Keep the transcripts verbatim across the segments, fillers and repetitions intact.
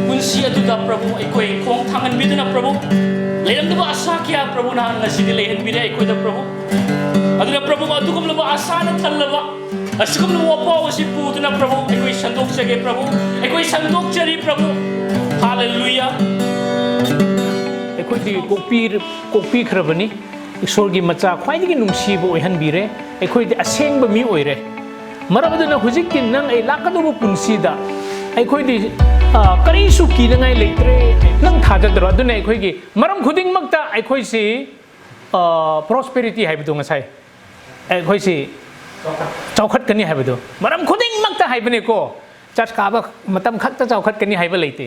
ꯄꯨꯟꯁꯤ ꯑꯗꯨꯗ ꯄ꯭ꯔꯚꯨ ꯑꯩꯈꯣꯏ ꯈꯣꯡ ꯊꯥꯡꯍꯟꯕꯤꯗꯨꯅ ꯄ꯭ꯔꯚꯨ, ꯂꯩꯔꯝꯗꯕ ꯑꯁꯥ ꯀꯌꯥ ꯄ꯭ꯔꯚꯨ ꯅꯍꯥꯛ ꯉꯁꯤꯗꯤ ꯂꯩꯍꯟꯕꯤꯔꯦ ꯑꯩꯈꯣꯏꯗ ꯄ꯭ꯔꯚꯨ꯫ ꯑꯗꯨꯅ ꯄ꯭ꯔꯚꯨ ꯑꯗꯨꯒꯨꯝꯂꯕ ꯑꯁꯥꯅ ꯊꯜꯂꯕ ꯑꯁꯤꯒꯨꯝꯂꯕ ꯋꯥꯄꯥꯎ ꯑꯁꯤ ꯄꯨꯗꯨꯅ ꯄ꯭ꯔꯚꯨ ꯑꯩꯈꯣꯏ ꯁꯟꯗꯣꯛꯆꯒꯦ ꯄ꯭ꯔꯚꯨ, ꯑꯩꯈꯣꯏ ꯁꯟꯗꯣꯛꯆꯔꯤ ꯄ꯭ꯔꯚꯨ꯫ ꯍꯥꯂꯦꯂꯨꯌꯥ꯫ ꯑꯩꯈꯣꯏꯗꯤ ꯀꯣꯛꯄꯤ-, ꯀꯣꯛꯄꯤꯈ꯭ꯔꯕꯅꯤ꯫ ꯏꯁꯣꯔꯒꯤ ꯃꯆꯥ ꯈ꯭ꯋꯥꯏꯗꯒꯤ ꯅꯨꯡꯁꯤꯕ ꯑꯣꯏꯍꯟꯕꯤꯔꯦ꯫ ꯑꯩꯈꯣꯏꯗꯤ ꯑꯁꯦꯡꯕ ꯃꯤ ꯑꯣꯏꯔꯦ꯫ ꯃꯔꯝ ꯑꯗꯨꯅ ꯍꯧꯖꯤꯛꯇꯤ ꯅꯪ ꯑꯩ ꯂꯥꯛꯀꯗꯧꯕ ꯄꯨꯟꯁꯤꯗ ꯑꯩꯈꯣꯏꯗꯤ, ꯑ, ꯀꯔꯤꯁꯨ ꯀꯤꯅꯉꯥꯏ ꯂꯩꯇ꯭ꯔꯦ꯫ ꯅꯪ ꯊꯥꯖꯗ꯭ꯔꯣ? ꯑꯗꯨꯅ ꯑꯩꯈꯣꯏꯒꯤ ꯃꯔꯝ ꯈꯨꯗꯤꯡꯃꯛꯇ ꯑꯩꯈꯣꯏꯁꯤ, ꯑ, prosperity ꯍꯥꯏꯕꯗꯣ ꯉꯁꯥꯏ ꯑꯩꯈꯣꯏꯁꯤ ꯆꯥꯎꯈꯠꯀꯅꯤ ꯍꯥꯏꯕꯗꯣ ꯃꯔꯝ ꯈꯨꯗꯤꯡꯃꯛꯇ ꯍꯥꯏꯕꯅꯦꯀꯣ꯫ ꯆꯔꯆ ꯀꯥꯕ ꯃꯇꯝ ꯈꯛꯇ ꯆꯥꯎꯈꯠꯀꯅꯤ ꯍꯥꯏꯕ ꯂꯩꯇꯦ꯫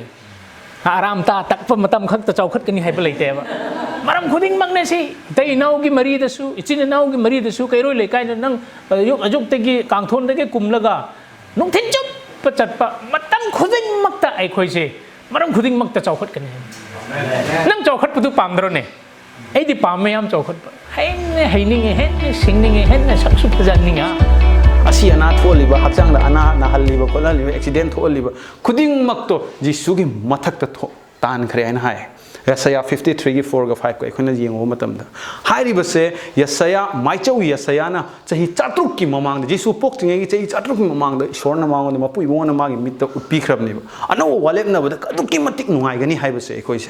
ꯑꯔꯥꯝꯇꯥ ꯇꯛꯄ ꯃꯇꯝ ꯈꯛꯇ ꯆꯥꯎꯈꯠꯀꯅꯤ ꯍꯥꯏꯕ ꯂꯩꯇꯦꯕ꯫ ꯃꯔꯝ ꯈꯨꯗꯤꯡꯃꯛꯅꯦ ꯁꯤ꯫ ꯏꯇꯩ ꯏꯅꯥꯎꯒꯤ ꯃꯔꯤꯗꯁꯨ, ꯏꯆꯤꯟ ꯏꯅꯥꯎꯒꯤ ꯃꯔꯤꯗꯁꯨ, ꯀꯩꯔꯣꯏ ꯂꯩꯀꯥꯏꯗ ꯅꯪ ꯑꯌꯨꯛ ꯑꯌꯨꯛꯇꯒꯤ ꯀꯥꯡꯊꯣꯟꯗꯒꯤ ꯀꯨꯝꯂꯒ ꯅꯨꯡꯊꯤꯟ ꯆꯨꯞꯄ ꯆꯠꯄ ꯃꯇꯝ ꯈꯨꯗꯤꯡꯃꯛꯇ ꯑꯩꯈꯣꯏꯁꯦ ꯃꯔꯝ ꯈꯨꯗꯤꯡꯃꯛꯇ ꯆꯥꯎꯈꯠꯀꯅꯤ ꯍꯥꯏꯕ꯫ ꯅꯪ ꯆꯥꯎꯈꯠꯄꯗꯨ ꯄꯥꯝꯗ꯭ꯔꯣꯅꯦ? ꯑꯩꯗꯤ ꯄꯥꯝꯃꯦ ꯌꯥꯝ ꯆꯥꯎꯈꯠꯄ꯫ ꯍꯦꯟꯅ ꯍꯩꯅꯤꯡꯉꯦ, ꯍꯦꯟꯅ ꯁꯤꯡꯅꯤꯡꯉꯦ, ꯍꯦꯟꯅ ꯁꯛꯁꯨ ꯐꯖꯍꯟꯅꯤꯡꯉꯦ꯫ ꯑꯁꯤ ꯑꯅꯥ ꯊꯣꯛꯍꯜꯂꯤꯕ, ꯍꯛꯆꯥꯡꯗ ꯑꯅꯥ ꯅꯥꯍꯜꯂꯤꯕ ꯈꯣꯠꯍꯜꯂꯤꯕ, ꯑꯦꯛꯁꯤꯗꯦꯟ ꯊꯣꯛꯍꯜꯂꯤꯕ ꯈꯨꯗꯤꯡꯃꯛꯇꯣ ꯖꯤꯁꯨꯒꯤ ꯃꯊꯛꯇ ꯊꯣꯛ-, ꯇꯥꯟꯈ꯭ꯔꯦ ꯍꯥꯏꯅ ꯍꯥꯏ꯫ ꯌꯦꯁꯥꯌꯥ fifty three ꯒꯤ four ꯒ five ꯀ ꯑꯩꯈꯣꯏꯅ ꯌꯦꯡꯉꯨꯕ ꯃꯇꯝꯗ ꯍꯥꯏꯔꯤꯕꯁꯦ, ꯌꯦꯁꯥꯌꯥ, ꯃꯥꯏꯆꯧ ꯌꯦꯁꯥꯌꯥꯅ ꯆꯍꯤ ꯆꯥꯇ꯭ꯔꯨꯛꯀꯤ ꯃꯃꯥꯡꯗ, ꯖꯤꯁꯨ ꯄꯣꯛꯇ꯭ꯔꯤꯉꯩꯒꯤ ꯆꯍꯤ ꯆꯥꯇ꯭ꯔꯨꯛꯀꯤ ꯃꯃꯥꯡꯗ ꯏꯁꯣꯔꯅ ꯃꯉꯣꯟꯗ, ꯃꯄꯨ ꯏꯕꯨꯡꯉꯣꯅ ꯃꯥꯒꯤ ꯃꯤꯠꯇ ꯎꯠꯄꯤꯈ꯭ꯔꯕꯅꯦꯕ꯫ ꯑꯅꯧꯕ ꯋꯥꯂꯦꯞꯅꯕꯗ ꯑꯗꯨꯛꯀꯤ ꯃꯇꯤꯛ ꯅꯨꯡꯉꯥꯏꯒꯅꯤ ꯍꯥꯏꯕꯁꯦ ꯑꯩꯈꯣꯏꯁꯦ꯫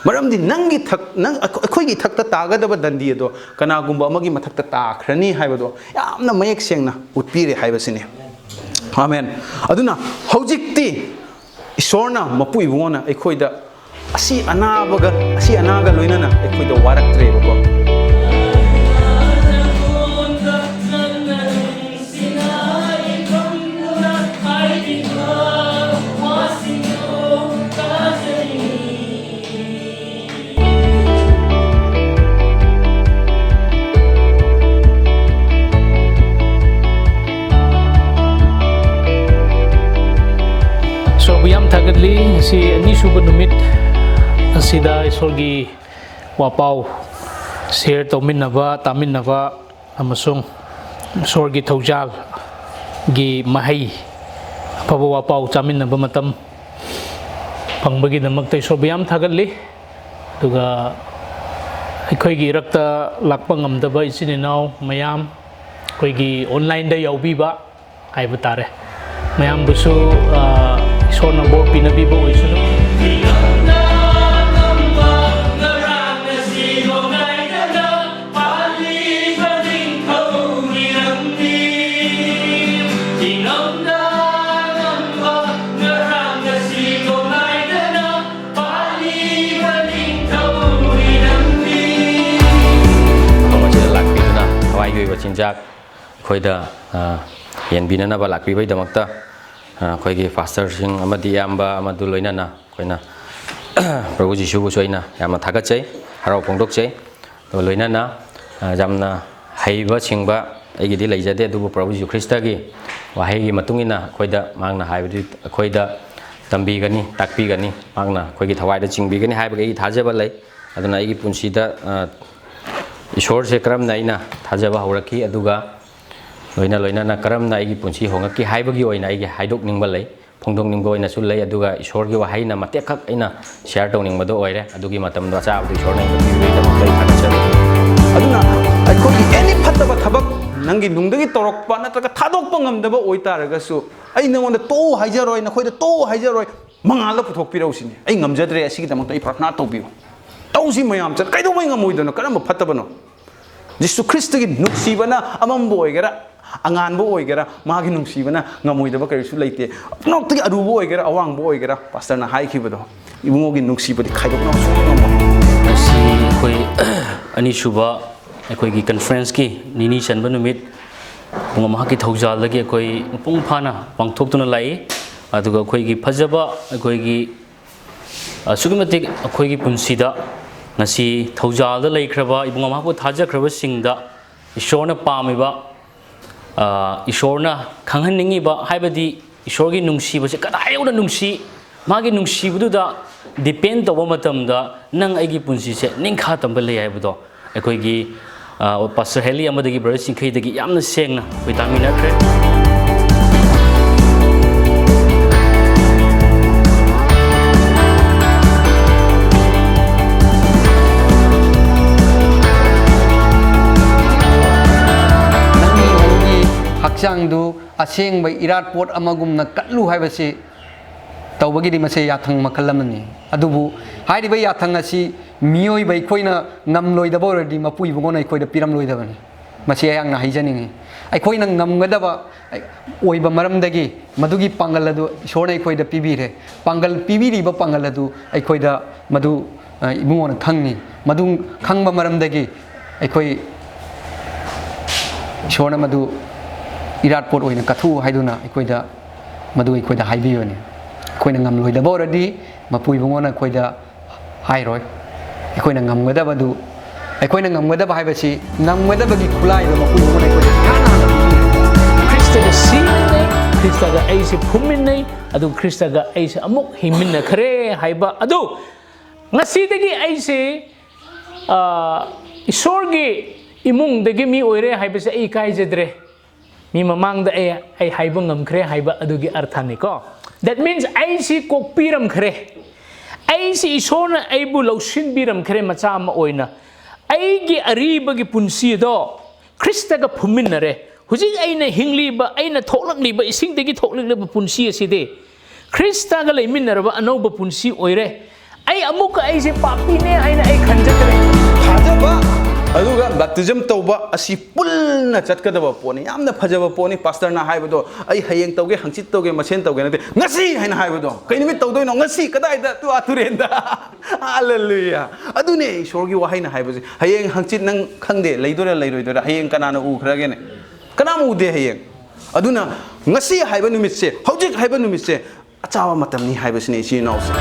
ꯃꯔꯝꯗꯤ ꯅꯪꯒꯤ ꯊꯛ-, ꯅꯪ, ꯑꯩꯈꯣꯏꯒꯤ ꯊꯛꯇ ꯇꯥꯒꯗꯕ ꯗꯟꯗꯤ ꯑꯗꯣ ꯀꯅꯥꯒꯨꯝꯕ ꯑꯃꯒꯤ ꯃꯊꯛꯇ ꯇꯥꯈ꯭ꯔꯅꯤ ꯍꯥꯏꯕꯗꯣ ꯌꯥꯝꯅ ꯃꯌꯦꯛ ꯁꯦꯡꯅ ꯎꯠꯄꯤꯔꯦ ꯍꯥꯏꯕꯁꯤꯅꯤ꯫ ꯑꯥꯃꯦꯟ꯫ ꯑꯗꯨꯅ ꯍꯧꯖꯤꯛꯇꯤ ꯏꯁꯣꯔꯅ, ꯃꯄꯨ ꯏꯕꯨꯡꯉꯣꯅ ꯑꯩꯈꯣꯏꯗ ꯑꯁꯤ ꯑꯅꯥꯕꯒ, ꯑꯁꯤ ꯑꯅꯥꯒ ꯂꯣꯏꯅꯅ ꯑꯩꯈꯣꯏꯗ ꯋꯥꯔꯛꯇ꯭ꯔꯦꯕꯀꯣ꯫ ꯌꯥꯝ ꯊꯥꯒꯠꯂꯤ꯫ ꯉꯁꯤ ꯑꯅꯤꯁꯨꯕ ꯅꯨꯃꯤꯠ ꯑꯁꯤꯗ ꯏꯁꯣꯔꯒꯤ ꯋꯥꯄꯥꯎ share ꯇꯧꯃꯤꯟꯅꯕ, ꯇꯥꯃꯤꯟꯅꯕ ꯑꯃꯁꯨꯡ ꯏꯁꯣꯔꯒꯤ ꯊꯧꯖꯥꯜꯒꯤ ꯃꯍꯩ, ꯑꯐꯕ ꯋꯥꯄꯥꯎ ꯆꯥꯃꯤꯟꯅꯕ ꯃꯇꯝ ꯐꯪꯕꯒꯤꯗꯃꯛꯇ ꯏꯁꯣꯔꯕꯨ ꯌꯥꯝ ꯊꯥꯒꯠꯂꯤ꯫ ꯑꯗꯨꯒ ꯑꯩꯈꯣꯏꯒꯤ ꯏꯔꯛꯇ ꯂꯥꯛꯄ ꯉꯝꯗꯕ ꯏꯆꯤꯟ ꯏꯅꯥꯎ ꯃꯌꯥꯝ, ꯑꯩꯈꯣꯏꯒꯤ online ꯗ ꯌꯥꯎꯕꯤꯕ ꯍꯥꯏꯕ ꯇꯥꯔꯦ, ꯃꯌꯥꯝꯕꯨꯁꯨ, ꯑ, ꯏꯁꯣꯔꯅ ꯕꯣꯔ ꯄꯤꯅꯕꯤꯕ ꯑꯣꯏꯁꯅꯨ꯫ ꯃꯐꯝ ꯑꯁꯤꯗ ꯂꯥꯛꯄꯤꯗꯨꯅ ꯊꯋꯥꯏꯒꯤ ꯑꯣꯏꯕ ꯆꯤꯟꯖꯥꯛ ꯑꯩꯈꯣꯏꯗ, ꯑ, ꯌꯦꯟꯕꯤꯅꯅꯕ ꯂꯥꯛꯄꯤꯕꯒꯤꯗꯃꯛꯇ, ꯑ, ꯑꯩꯈꯣꯏꯒꯤ pastor ꯁꯤꯡ ꯑꯃꯗꯤ ꯏꯌꯥꯝꯕ ꯑꯃꯗꯨ ꯂꯣꯏꯅꯅ ꯑꯩꯈꯣꯏꯅ ꯄ꯭ꯔꯚꯨ ꯖꯤꯁꯨꯕꯨꯁꯨ ꯑꯩꯅ ꯌꯥꯝꯅ ꯊꯥꯒꯠꯆꯩ, ꯍꯔꯥꯎ ꯐꯣꯡꯗꯣꯛꯆꯩ꯫ ꯑꯗꯨꯒ ꯂꯣꯏꯅꯅ, ꯑ, ꯌꯥꯝꯅ ꯍꯩꯕ ꯁꯤꯡꯕ ꯑꯩꯒꯤꯗꯤ ꯂꯩꯖꯗꯦ, ꯑꯗꯨꯕꯨ ꯄ꯭ꯔꯚꯨ ꯖꯤꯁꯨ ꯈ꯭ꯔꯤꯁꯇꯒꯤ ꯋꯥꯍꯩꯒꯤ ꯃꯇꯨꯡ ꯏꯟꯅ ꯑꯩꯈꯣꯏꯗ ꯃꯍꯥꯛꯅ ꯍꯥꯏꯕꯗꯨ ꯑꯩꯈꯣꯏꯗ ꯇꯝꯕꯤꯒꯅꯤ, ꯇꯥꯛꯄꯤꯒꯅꯤ, ꯃꯍꯥꯛꯅ ꯑꯩꯈꯣꯏꯒꯤ ꯊꯋꯥꯏꯗ ꯆꯤꯡꯕꯤꯒꯅꯤ ꯍꯥꯏꯕꯒꯤ ꯑꯩꯒꯤ ꯊꯥꯖꯕ ꯂꯩ꯫ ꯑꯗꯨꯅ ꯑꯩꯒꯤ ꯄꯨꯟꯁꯤꯗ, ꯑ, ꯏꯁꯣꯔꯁꯦ ꯀꯔꯝꯅ ꯑꯩꯅ ꯊꯥꯖꯕ ꯍꯧꯔꯛꯈꯤ, ꯑꯗꯨꯒ ꯂꯣꯏꯅ ꯂꯣꯏꯅꯅ ꯀꯔꯝꯅ ꯑꯩꯒꯤ ꯄꯨꯟꯁꯤ ꯍꯣꯡꯉꯛꯈꯤ ꯍꯥꯏꯕꯒꯤ ꯑꯣꯏꯅ ꯑꯩꯒꯤ ꯍꯥꯏꯗꯣꯛꯅꯤꯡꯕ ꯂꯩ, ꯐꯣꯡꯗꯣꯛꯅꯤꯡꯕ ꯑꯣꯏꯅꯁꯨ ꯂꯩ꯫ ꯑꯗꯨꯒ ꯏꯁꯣꯔꯒꯤ ꯋꯥꯍꯩꯅ ꯃꯇꯦꯛ ꯈꯛ ꯑꯩꯅ share ꯇꯧꯅꯤꯡꯕꯗꯣ ꯑꯣꯏꯔꯦ꯫ ꯑꯗꯨꯒꯤ ꯃꯇꯝꯗꯣ ꯑꯆꯥꯕꯗꯣ ꯏꯁꯣꯔꯅ ꯑꯩꯉꯣꯟꯗ ꯄꯤꯕꯒꯤꯗꯃꯛꯇ ꯑꯩ ꯊꯥꯒꯠꯆꯔꯤ꯫ ꯑꯗꯨꯅ ꯑꯩꯈꯣꯏꯒꯤ any ꯐꯠꯇꯕ ꯊꯕꯛ ꯅꯪꯒꯤ ꯅꯨꯡꯗꯒꯤ ꯇꯧꯔꯛꯄ ꯅꯠꯇ꯭ꯔꯒ ꯊꯥꯗꯣꯛꯄ ꯉꯝꯗꯕ ꯑꯣꯏꯇꯥꯔꯒꯁꯨ, ꯑꯩ ꯅꯉꯣꯟꯗ ꯇꯣꯛꯎ ꯍꯥꯏꯖꯔꯣꯏ, ꯅꯈꯣꯏꯗ ꯇꯣꯛꯎ ꯍꯥꯏꯖꯔꯣꯏ, ꯃꯉꯥꯜꯗ ꯄꯨꯊꯣꯛꯄꯤꯔꯛꯎ ꯁꯤꯅꯤ꯫ ꯑꯩ ꯉꯝꯖꯗ꯭ꯔꯦ, ꯑꯁꯤꯒꯤꯗꯃꯛꯇ ꯑꯩ ꯄ꯭ꯔꯥꯊꯅꯥ ꯇꯧꯕꯤꯌꯨ꯫ ꯇꯧꯁꯤ ꯃꯌꯥꯝ ꯆꯠ-, ꯀꯩꯗꯧꯉꯩ ꯉꯝꯃꯣꯏꯗꯣꯏꯅꯣ? ꯀꯔꯝꯕ ꯐꯠꯇꯕꯅꯣ? ꯖꯤꯁꯨ ꯈ꯭ꯔꯤꯁꯇꯒꯤ ꯅꯨꯡꯁꯤꯕꯅ ꯑꯃꯝꯕ ꯑꯣꯏꯒꯦꯔꯥ, ꯑꯉꯥꯟꯕ ꯑꯣꯏꯒꯦꯔꯥ, ꯃꯥꯒꯤ ꯅꯨꯡꯁꯤꯕꯅ ꯉꯝꯃꯣꯏꯗꯕ ꯀꯔꯤꯁꯨ ꯂꯩꯇꯦ꯫ ꯄꯨꯝꯅꯃꯛꯇꯒꯤ ꯑꯔꯨꯕ ꯑꯣꯏꯒꯦꯔꯥ, ꯑꯋꯥꯡꯕ ꯑꯣꯏꯒꯦꯔꯥ, ꯄꯥꯁꯇꯔꯅ ꯍꯥꯏꯈꯤꯕꯗꯣ, ꯏꯕꯨꯡꯉꯣꯒꯤ ꯅꯨꯡꯁꯤꯕꯗꯤ ꯈꯥꯏꯗꯣꯛꯅꯕ ꯁꯨꯡꯉꯝ ꯉꯝꯃꯣꯏ꯫ ꯉꯁꯤ ꯑꯩꯈꯣꯏ ꯑꯅꯤꯁꯨꯕ ꯑꯩꯈꯣꯏꯒꯤ conference ꯀꯤ ꯅꯤꯅꯤ ꯆꯟꯕ ꯅꯨꯃꯤꯠ ꯄꯨꯡ ꯑꯃꯈꯛꯀꯤ ꯊꯧꯖꯥꯜꯗꯒꯤ ꯑꯩꯈꯣꯏ ꯃꯄꯨꯡ ꯐꯥꯅ ꯄꯥꯡꯊꯣꯛꯇꯨꯅ ꯂꯥꯛꯏ꯫ ꯑꯗꯨꯒ ꯑꯩꯈꯣꯏꯒꯤ ꯐꯖꯕ, ꯑꯩꯈꯣꯏꯒꯤ ꯑꯁꯨꯛꯀꯤ ꯃꯇꯤꯛ ꯑꯩꯈꯣꯏꯒꯤ ꯄꯨꯟꯁꯤꯗ ꯉꯁꯤ ꯊꯧꯖꯥꯜꯗ ꯂꯩꯈ꯭ꯔꯕ ꯏꯕꯨꯡꯉꯣ ꯃꯍꯥꯛꯄꯨ ꯊꯥꯖꯈ꯭ꯔꯕꯁꯤꯡꯗ ꯏꯁꯣꯔꯅ ꯄꯥꯝꯃꯤꯕ, ꯑ, ꯏꯁꯣꯔꯅ ꯈꯪꯍꯟꯅꯤꯡꯉꯤꯕ, ꯍꯥꯏꯕꯗꯤ ꯏꯁꯣꯔꯒꯤ ꯅꯨꯡꯁꯤꯕꯁꯦ ꯀꯗꯥꯏ ꯌꯧꯅ ꯅꯨꯡꯁꯤ, ꯃꯥꯒꯤ ꯅꯨꯡꯁꯤꯕꯗꯨꯗ depend ꯇꯧꯕ ꯃꯇꯝꯗ ꯅꯪ ꯑꯩꯒꯤ ꯄꯨꯟꯁꯤꯁꯦ ꯅꯤꯡꯈꯥ ꯇꯝꯕ ꯂꯩ ꯍꯥꯏꯕꯗꯣ ꯑꯩꯈꯣꯏꯒꯤ, ꯑ, Pastor ꯍꯦꯂꯤ ꯑꯃꯗꯒꯤ Brother ꯆꯤꯡꯈꯩꯗꯒꯤ ꯌꯥꯝꯅ ꯁꯦꯡꯅ ꯑꯩꯈꯣꯏ ꯇꯥꯃꯤꯟꯅꯈ꯭ꯔꯦ꯫ ꯅꯪꯒꯤ, ꯅꯪꯒꯤ ꯍꯛꯆꯥꯡꯗꯨ ꯑꯁꯦꯡꯕ ꯏꯔꯥꯠ ꯄꯣꯠ ꯑꯃꯒꯨꯝꯅ ꯀꯠꯂꯨ ꯍꯥꯏꯕꯁꯤ ꯇꯧꯕꯒꯤꯗꯤ ꯃꯁꯤ ꯌꯥꯊꯪ ꯃꯈꯜ ꯑꯃꯅꯤ꯫ ꯑꯗꯨꯕꯨ ꯍꯥꯏꯔꯤꯕ ꯌꯥꯊꯪ ꯑꯁꯤ ꯃꯤꯑꯣꯏꯕ ꯑꯩꯈꯣꯏꯅ ꯉꯝꯂꯣꯏꯗꯕ ꯑꯣꯏꯔꯗꯤ ꯃꯄꯨ ꯏꯕꯨꯡꯉꯣꯅ ꯑꯩꯈꯣꯏꯗ ꯄꯤꯔꯝꯂꯣꯏꯗꯕꯅꯤ꯫ ꯃꯁꯤ ꯑꯩꯍꯥꯛꯅ ꯍꯥꯏꯖꯅꯤꯡꯏ꯫ ꯑꯩꯈꯣꯏꯅ ꯉꯝꯒꯗꯕ ꯑꯣꯏꯕ ꯃꯔꯝꯗꯒꯤ ꯃꯗꯨꯒꯤ ꯄꯥꯡꯒꯜ ꯑꯗꯨ ꯏꯁꯣꯔꯅ ꯑꯩꯈꯣꯏꯗ ꯄꯤꯕꯤꯔꯦ꯫ ꯄꯥꯡꯒꯜ ꯄꯤꯕꯤꯔꯤꯕ ꯄꯥꯡꯒꯜ ꯑꯗꯨ ꯑꯩꯈꯣꯏꯗ ꯃꯗꯨ, ꯑ, ꯏꯕꯨꯡꯉꯣꯅ ꯈꯪꯉꯤ꯫ ꯃꯗꯨ ꯈꯪꯕ ꯃꯔꯝꯗꯒꯤ ꯑꯩꯈꯣꯏ ꯏꯁꯣꯔꯅ ꯃꯗꯨ ꯏꯔꯥꯠ ꯄꯣꯠ ꯑꯣꯏꯅ ꯀꯠꯊꯣꯛꯎ ꯍꯥꯏꯗꯨꯅ ꯑꯩꯈꯣꯏꯗ ꯃꯗꯨ ꯑꯩꯈꯣꯏꯗ ꯍꯥꯏꯕꯤꯕꯅꯤ꯫ ꯑꯩꯈꯣꯏꯅ ꯉꯝꯂꯣꯏꯗꯕ ꯑꯣꯏꯔꯗꯤ ꯃꯄꯨ ꯏꯕꯨꯡꯉꯣꯅ ꯑꯩꯈꯣꯏꯗ ꯍꯥꯏꯔꯣꯏ꯫ ꯑꯩꯈꯣꯏꯅ ꯉꯝꯒꯗꯕꯗꯨ, ꯑꯩꯈꯣꯏꯅ ꯉꯝꯒꯗꯕ ꯍꯥꯏꯕꯁꯤ ꯉꯝꯒꯗꯕꯒꯤ ꯈꯨꯠꯂꯥꯏꯗꯣ ꯃꯄꯨ ꯏꯕꯨꯡꯉꯣꯅ ꯑꯩꯈꯣꯏꯗ ꯏꯍꯥꯟ ꯍꯥꯟꯅ ꯄꯤꯕꯤꯔꯦ꯫ ꯈ꯭ꯔꯤꯁꯇꯒ ꯁꯤꯃꯤꯟꯅꯩ, ꯈ꯭ꯔꯤꯁꯇꯒ ꯑꯩꯁꯦ ꯐꯨꯝꯃꯤꯟꯅꯩ, ꯑꯗꯨ ꯈ꯭ꯔꯤꯁꯇꯒ ꯑꯩꯁꯦ ꯑꯃꯨꯛ ꯍꯤꯡꯃꯤꯟꯅꯈ꯭ꯔꯦ ꯍꯥꯏꯕ ꯑꯗꯨ ꯉꯁꯤꯗꯒꯤ ꯑꯩꯁꯦ, ꯑ, ꯏꯁꯣꯔꯒꯤ ꯏꯃꯨꯡꯗꯒꯤ ꯃꯤ ꯑꯣꯏꯔꯦ ꯍꯥꯏꯕꯁꯦ ꯑꯩ ꯏꯀꯥꯏꯖꯗ꯭ꯔꯦ꯫ ꯃꯤ ꯃꯃꯥꯡꯗ ꯑꯩ, ꯑꯩ ꯍꯥꯏꯕ ꯉꯝꯈ꯭ꯔꯦ ꯍꯥꯏꯕ ꯑꯗꯨꯒꯤ ꯑꯔꯊꯅꯤꯀꯣ꯫ That means ꯑꯩꯁꯤ ꯀꯣꯛꯄꯤꯔꯝꯈ꯭ꯔꯦ꯫ ꯑꯩꯁꯤ ꯏꯁꯣꯔꯅ ꯑꯩꯕꯨ ꯂꯧꯁꯤꯟꯕꯤꯔꯝꯈ꯭ꯔꯦ ꯃꯆꯥ ꯑꯃ ꯑꯣꯏꯅ꯫ ꯑꯩꯒꯤ ꯑꯔꯤꯕꯒꯤ ꯄꯨꯟꯁꯤ ꯑꯗꯣ ꯈ꯭ꯔꯤꯁꯇꯒ ꯐꯨꯝꯃꯤꯟꯅꯔꯦ꯫ ꯍꯧꯖꯤꯛ ꯑꯩꯅ ꯍꯤꯡꯂꯤꯕ, ꯑꯩꯅ ꯊꯣꯛꯂꯛꯂꯤꯕ, ꯏꯁꯤꯡꯗꯒꯤ ꯊꯣꯛꯂꯛꯂꯤꯕ ꯄꯨꯟꯁꯤ ꯑꯁꯤꯗꯤ ꯈ꯭ꯔꯤꯁꯇꯒ ꯂꯩꯃꯤꯟꯅꯔꯕ ꯑꯅꯧꯕ ꯄꯨꯟꯁꯤ ꯑꯣꯏꯔꯦ꯫ ꯑꯩ ꯑꯃꯨꯛꯀ ꯑꯩꯁꯦ ꯄꯥꯄꯤꯅꯦ ꯍꯥꯏꯅ ꯑꯩ ꯈꯟꯖꯗ꯭ꯔꯦ꯫ ꯊꯥꯖꯕ ꯑꯗꯨꯒ baptism ꯇꯧꯕ ꯑꯁꯤ ꯄꯨꯟꯅ ꯆꯠꯀꯗꯕ ꯄꯣꯠꯅꯤ꯫ ꯌꯥꯝꯅ ꯐꯖꯕ ꯄꯣꯠꯅꯤ꯫ ꯄꯥꯁꯇꯔꯅ ꯍꯥꯏꯕꯗꯣ, "ꯑꯩ ꯍꯌꯦꯡ ꯇꯧꯒꯦ, ꯍꯪꯆꯤꯠ ꯇꯧꯒꯦ, ꯃꯁꯦꯟ ꯇꯧꯒꯦ" ꯅꯠꯇꯦ, "ꯉꯁꯤ" ꯍꯥꯏꯅ ꯍꯥꯏꯕꯗꯣ꯫ ꯀꯩ ꯅꯨꯃꯤꯠ ꯇꯧꯗꯣꯏꯅꯣ? ꯉꯁꯤ꯫ ꯀꯗꯥꯏꯗ? ꯇꯨ ꯑꯥ ꯇꯨꯔꯦꯟꯗ꯫ ꯍꯥꯂꯦꯂꯨꯌꯥ! ꯑꯗꯨꯅꯦ ꯏꯁꯣꯔꯒꯤ ꯋꯥꯍꯩꯅ ꯍꯥꯏꯕꯁꯦ꯫ ꯍꯌꯦꯡ ꯍꯪꯆꯤꯠ ꯅꯪ ꯈꯪꯗꯦ, ꯂꯩꯗꯣꯏꯔꯥ ꯂꯩꯔꯣꯏꯗꯣꯏꯔꯥ? ꯍꯌꯦꯡ ꯀꯅꯥꯅ ꯎꯈ꯭ꯔꯒꯦꯅꯦ? ꯀꯅꯥꯝ ꯎꯗꯦ ꯍꯌꯦꯡ꯫ ꯑꯗꯨꯅ ꯉꯁꯤ ꯍꯥꯏꯕ ꯅꯨꯃꯤꯠꯁꯦ, ꯍꯧꯖꯤꯛ ꯍꯥꯏꯕ ꯅꯨꯃꯤꯠꯁꯦ ꯑꯆꯥꯕ ꯃꯇꯝꯅꯤ ꯍꯥꯏꯕꯁꯤꯅꯤ, ꯏꯆꯤꯟ ꯏꯅꯥꯎꯁꯤꯡ꯫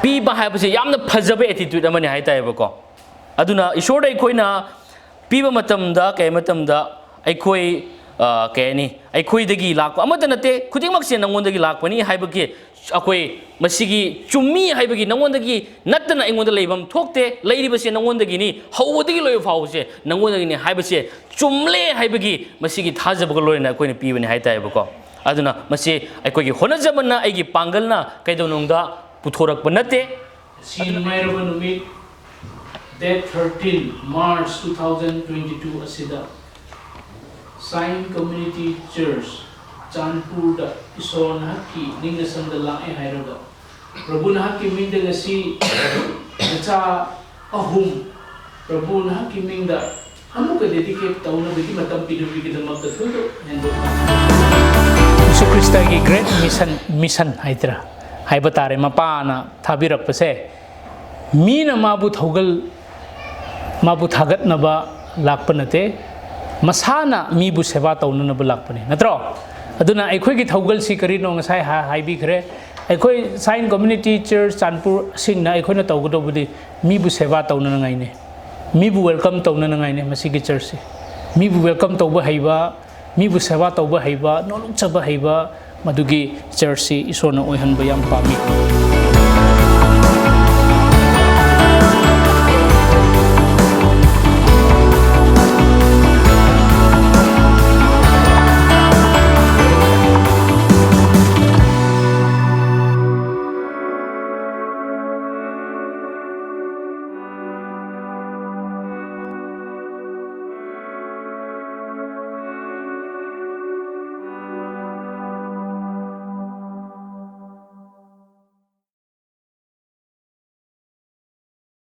ꯄꯤꯕ ꯍꯥꯏꯕꯁꯦ ꯌꯥꯝꯅ ꯐꯖꯕ ꯑꯦꯇꯤꯇ꯭ꯌꯨꯠ ꯑꯃꯅꯤ ꯍꯥꯏꯇꯥꯔꯦꯕꯀꯣ꯫ ꯑꯗꯨꯅ ꯏꯁꯣꯔꯗ ꯑꯩꯈꯣꯏꯅ ꯄꯤꯕ ꯃꯇꯝꯗ, ꯀꯩ ꯃꯇꯝꯗ ꯑꯩꯈꯣꯏ, ꯑ, ꯀꯩ ꯍꯥꯏꯅꯤ, ꯑꯩꯈꯣꯏꯗꯒꯤ ꯂꯥꯛꯄ ꯑꯃꯠꯇ ꯅꯠꯇꯦ, ꯈꯨꯗꯤꯡꯃꯛꯁꯦ ꯅꯉꯣꯟꯗꯒꯤ ꯂꯥꯛꯄꯅꯤ ꯍꯥꯏꯕꯒꯤ, ꯑꯩꯈꯣꯏ ꯃꯁꯤꯒꯤ ꯆꯨꯝꯃꯤ ꯍꯥꯏꯕꯒꯤ, ꯅꯉꯣꯟꯗꯒꯤ ꯅꯠꯇꯅ ꯑꯩꯉꯣꯟꯗ ꯂꯩꯐꯝ ꯊꯣꯛꯇꯦ, ꯂꯩꯔꯤꯕꯁꯦ ꯅꯉꯣꯟꯗꯒꯤꯅꯤ, ꯍꯧꯕꯗꯒꯤ ꯂꯣꯏꯕ ꯐꯥꯎꯕꯁꯦ ꯅꯉꯣꯟꯗꯒꯤꯅꯤ ꯍꯥꯏꯕꯁꯦ ꯆꯨꯝꯂꯦ ꯍꯥꯏꯕꯒꯤ ꯃꯁꯤꯒꯤ ꯊꯥꯖꯕꯒ ꯂꯣꯏꯅꯅ ꯑꯩꯈꯣꯏꯅ ꯄꯤꯕꯅꯤ ꯍꯥꯏꯇꯥꯔꯦꯕꯀꯣ꯫ ꯑꯗꯨꯅ ꯃꯁꯤ ꯑꯩꯈꯣꯏꯒꯤ ꯍꯣꯠꯅꯖꯃꯟꯅ, ꯑꯩꯒꯤ ꯄꯥꯡꯒꯜꯅ ꯀꯩꯗꯧꯅꯨꯡꯗ ꯄꯨꯊꯣꯔꯛꯄ ꯅꯠꯇꯦ꯫ ꯁꯤ ꯅꯨꯡꯉꯥꯏꯔꯕ ꯅꯨꯃꯤꯠ, date thirteen March two thousand twenty-two ꯑꯁꯤꯗ Sign Community Church, ꯆꯥꯟꯄꯨꯔꯗ ꯏꯁꯣꯔ ꯅꯍꯥꯛꯀꯤ ꯅꯤꯡꯅ ꯁꯝꯗ ꯂꯥꯛꯑꯦ ꯍꯥꯏꯔꯒ, ꯄ꯭ꯔꯚꯨ ꯅꯍꯥꯛꯀꯤ ꯃꯤꯡꯗ ꯉꯁꯤ ꯃꯆꯥ ꯑꯍꯨꯝ ꯄ꯭ꯔꯚꯨ ꯅꯍꯥꯛꯀꯤ ꯃꯤꯡꯗ ꯑꯃꯨꯛꯀ dedicate ꯇꯧꯅꯕꯒꯤ ꯃꯇꯝ ꯄꯤꯅꯕꯒꯤꯗꯃꯛꯇ ꯊꯣꯏꯗꯣꯛ ꯍꯦꯟꯗꯣꯛꯅ ꯌꯤꯁꯨ ꯈ꯭ꯔꯤꯁꯇꯒꯤ great mission, mission ꯍꯥꯏꯗ꯭ꯔꯥ, ꯍꯥꯏꯕ ꯇꯥꯔꯦ, ꯃꯄꯥꯅ ꯊꯥꯕꯤꯔꯛꯄꯁꯦ, ꯃꯤꯅ ꯃꯥꯕꯨ ꯊꯧꯒꯜ, ꯃꯥꯕꯨ ꯊꯥꯒꯠꯅꯕ ꯂꯥꯛꯄ ꯅꯠꯇꯦ, ꯃꯁꯥꯅ ꯃꯤꯕꯨ ꯁꯦꯕꯥ ꯇꯧꯅꯅꯕ ꯂꯥꯛꯄꯅꯤ, ꯅꯠꯇ꯭ꯔꯣ? ꯑꯗꯨꯅ ꯑꯩꯈꯣꯏꯒꯤ ꯊꯧꯒꯜꯁꯤ ꯀꯔꯤꯅꯣ ꯉꯁꯥꯏ ꯍꯥ-, ꯍꯥꯏꯕꯤꯈ꯭ꯔꯦ꯫ ꯑꯩꯈꯣꯏ Sign Community Church ꯆꯥꯟꯄꯨꯔꯁꯤꯡꯅ ꯑꯩꯈꯣꯏꯅ ꯇꯧꯒꯗꯧꯕꯗꯤ ꯃꯤꯕꯨ ꯁꯦꯕꯥ ꯇꯧꯅꯅꯉꯥꯏꯅꯤ, ꯃꯤꯕꯨ welcome ꯇꯧꯅꯅꯉꯥꯏꯅꯤ ꯃꯁꯤꯒꯤ churchꯁꯤ꯫ ꯃꯤꯕꯨ welcome ꯇꯧꯕ ꯍꯩꯕ, ꯃꯤꯕꯨ ꯁꯦꯕꯥ ꯇꯧꯕ ꯍꯩꯕ, ꯅꯣꯂꯨꯛꯆꯕ ꯍꯩꯕ, ꯃꯗꯨꯒꯤ churchꯁꯤ ꯏꯁꯣꯔꯅ ꯑꯣꯏꯍꯟꯕ ꯌꯥꯝ ꯄꯥꯝꯃꯤ꯫